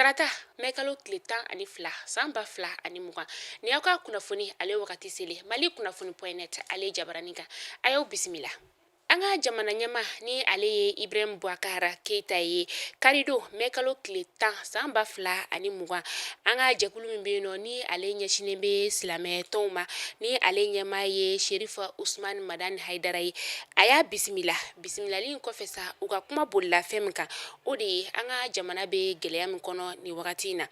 Tarata mɛ kalo tile 12 san 2020, ni aw ka kunnafoni ale wagati selen Mali kunnafoni point net ale jabaranin kan, a y'aw bisimila. An ka jamana ɲɛmaa ni ale ye Ibrahim Boubacar Keita ye, karidon mɛ kalo tile 10 san 2020, an ka jɛkulu min bɛ yen nɔ ni ale ɲɛsinnen bɛ silamɛ tɔnw ma, ni ale ɲɛmaa ye Sherifa Usman Madani Haidara ye, a y'a bisimila. Bisimilali in kɔfɛ sa, u ka kuma bolila fɛn min kan, o de ye an ka jamana bɛ gɛlɛya min kɔnɔ nin wagati in na.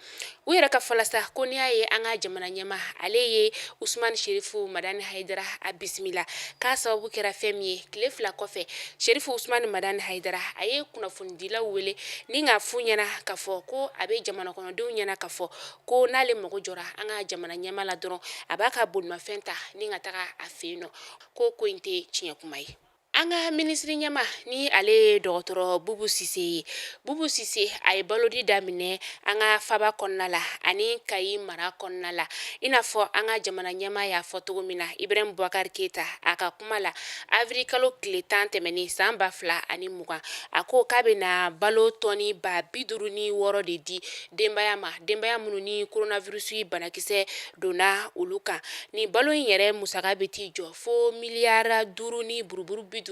U yɛrɛ ka fɔ la sa, ko n'i y'a ye an ka jamana ɲɛmaa ale ye Usman Sherifu Madani Haidara a bisimila, k'a sababu kɛra fɛn min ye, tile 2 kɔfɛ Sherifu Usman Madani Haidara a ye kunnafonidilaw wele ni k'a f'u ɲɛna k'a fɔ ko a bɛ jamana kɔnɔdenw ɲɛna k'a fɔ ko n'ale mago jɔra an ka jamana ɲɛmaa la dɔrɔn, a b'a ka bolimafɛn ta ni ka taga a fɛ yen nɔ, ko in tɛ tiɲɛ kuma ye. An ka minisiri ɲɛmaa ni ale ye dɔgɔtɔrɔ Bubu Sise ye, Bubu Sise a ye balodi daminɛ an ka faba kɔnɔna la ani Kayi mara kɔnɔna la, i n'a fɔ an ka jamana ɲɛmaa y'a fɔ cogo min na, Ibrahim Boubacar Keita a ka kuma la avril kalo tile 10 tɛmɛnen san 2020, a ko k'a bɛna balo tɔni 56 de di denbaya ma, denbaya minnu ni coronavirus banakisɛ donna olu kan. Ni balo in yɛrɛ musaka bɛ t'i jɔ fo miliyari 5 ni buruburu 51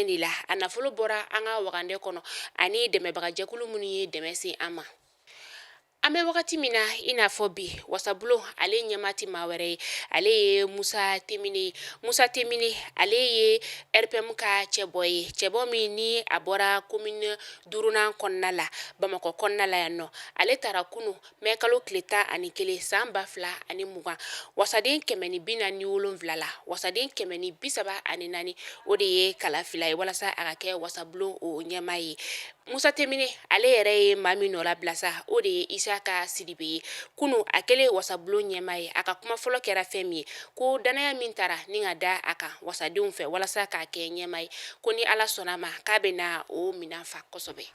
de la. A nafolo bɔra an ka wagandɛ kɔnɔ ani dɛmɛbagajɛkulu minnu ye dɛmɛ se an ma. An bɛ wagati min na i n'a fɔ bi, wasabulon ale ɲɛmaa tɛ maa wɛrɛ ye, ale ye Musa Temine ye. Musa Temine ale ye RPM ka cɛbɔ ye, cɛbɔ min ni a bɔra commune duurunan kɔnɔna la, Bamakɔ kɔnɔna la yan nɔ. Ale taara kunu mɛ kalo tile 11 san 2020, wasaden 147 la, wasaden 134, o de ye kalafili ye walasa a ka kɛ wasabulon o ɲɛmaa ye. Musa Temine ale yɛrɛ ye maa min nɔlabila sa, o de ye Isaka Sidibe ye. Kunu a kɛlen wasabulon ɲɛmaa ye, a ka kuma fɔlɔ kɛra fɛn min ye, ko danaya min taara ni ka da a kan wasadenw fɛ walasa k'a kɛ ɲɛmaa ye, ko ni Ala sɔnna a ma, k'a bɛna o minɛn fa kosɛbɛ.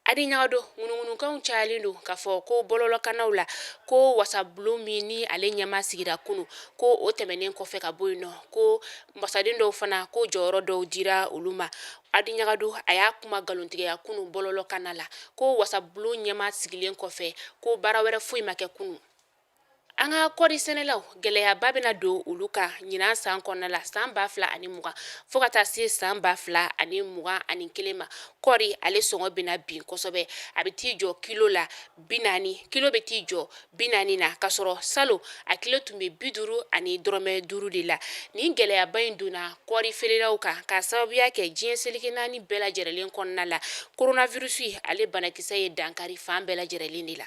Adi Ɲagado, ŋunuŋunukanw cayalen don k'a fɔ ko bɔlɔlɔkannaw la ko wasabulon min ni ale ɲɛmaa sigira kunu, ko o tɛmɛnen kɔfɛ ka bɔ yen nɔ, ko wasaden dɔw fana ko jɔyɔrɔ dɔw dira olu ma. Adi Ɲagado a y'a kuma nkalontigiya kunu bɔlɔlɔkanna la ko wasabulon ɲɛmaa sigilen kɔfɛ, ko baara wɛrɛ foyi ma kɛ kunu. An ka kɔɔri sɛnɛlaw, gɛlɛyaba bɛna don olu kan ɲinan san kɔnɔna la, san 2020 fo ka taa se san 2021 ma. Kɔɔri ale sɔngɔ bɛna bin kosɛbɛ, a bɛ t'i jɔ kilo la 40, kilo bɛ t'i jɔ 40 na, k'a sɔrɔ salon a kilo tun bɛ 50 ni dɔrɔmɛ 5 de la. Nin gɛlɛyaba in donna kɔɔri feerelaw kan k'a sababuya kɛ diɲɛ seleke naani bɛɛ lajɛrɛlen kɔnɔna la, coronavirus ale banakisɛ ye dankari fan bɛɛ lajɛrɛlen de la.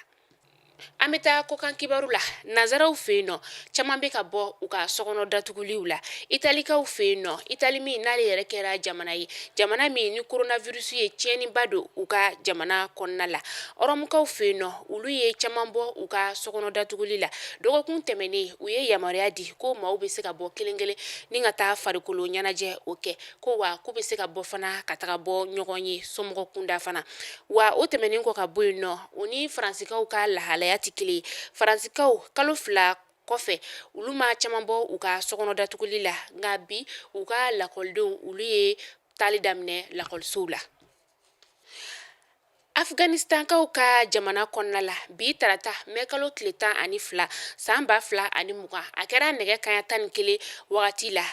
An bɛ taa kɔkan kibaru la. Nansaraw fɛ yen nɔ, caman bɛ ka bɔ u ka sokɔnɔ datuguliw la. Italikaw fɛ yen nɔ, Itali min n'ale yɛrɛ kɛra jamana ye, jamana min ni coronavirus ye tiɲɛniba don u ka jamana kɔnɔna la, Ɔrɔmukaw fɛ yen nɔ, olu ye caman bɔ u ka sokɔnɔ datuguli la. Dɔgɔkun tɛmɛnen, u ye yamaruya di ko maaw bɛ se ka bɔ kelen kelen ni ka taa farikolo ɲɛnajɛ o kɛ, ko wa k'u bɛ se ka bɔ fana ka taga bɔ ɲɔgɔn ye somɔgɔ kunda fana. Wa o tɛmɛnen kɔ ka bɔ yen nɔ, o ni Faransikaw ka lahalaya tɛ kelen ye. Faransikaw, kalo 2 kɔfɛ, olu ma caman bɔ u ka sokɔnɔ datuguli la, nka bi u ka lakɔlidenw, olu ye taali daminɛ lakɔlisow la. Afganistankaw ka jamana kɔnɔna la, bi tarata mɛ kalo tile 12 san 2020, a kɛra nɛgɛ kaɲa 11 wagati la,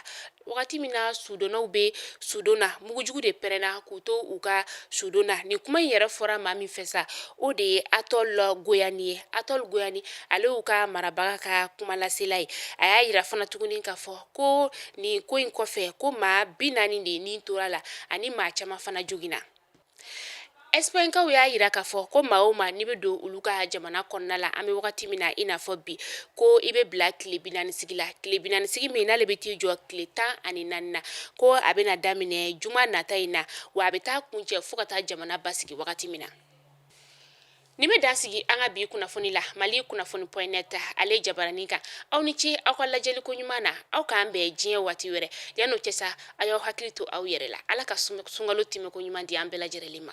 wagati min na sudonnaw bɛ sudon na, mugujugu de pɛrɛnna k'u to u ka sudon na. Nin kuma in yɛrɛ fɔra maa min fɛ sa, o de ye Atɔl Goyani ye. Atɔl Goyani, ale y'u ka marabaga ka kumalasela ye. A y'a yira fana tuguni k'a fɔ ko nin ko in kɔfɛ, ko maa 40 de ni tora la ani maa caman fana joginna. Ɛsipaɲikaw y'a yira k'a fɔ ko maa o maa n'i bɛ don olu ka jamana kɔnɔna la, an bɛ wagati min na i n'a fɔ bi, ko i bɛ bila tile 40 sigi la, tile 40 sigi min n'ale bɛ t'i jɔ tile 14 na, ko a bɛna daminɛ juma nata in na, wa a bɛ taa kuncɛ fo ka taa jamana basigi wagati min na. Nin bɛ dan sigi an ka bi kunnafoni la Mali kunnafoni point net ale jabaranin kan. Aw ni ce aw ka lajɛliko ɲuman na. Aw k'an bɛn diɲɛ waati wɛrɛ. Yan'o cɛ sa, a y'aw hakili to aw yɛrɛ la. Ala ka sunkalo tɛmɛko ɲuman di an bɛɛ lajɛlen ma.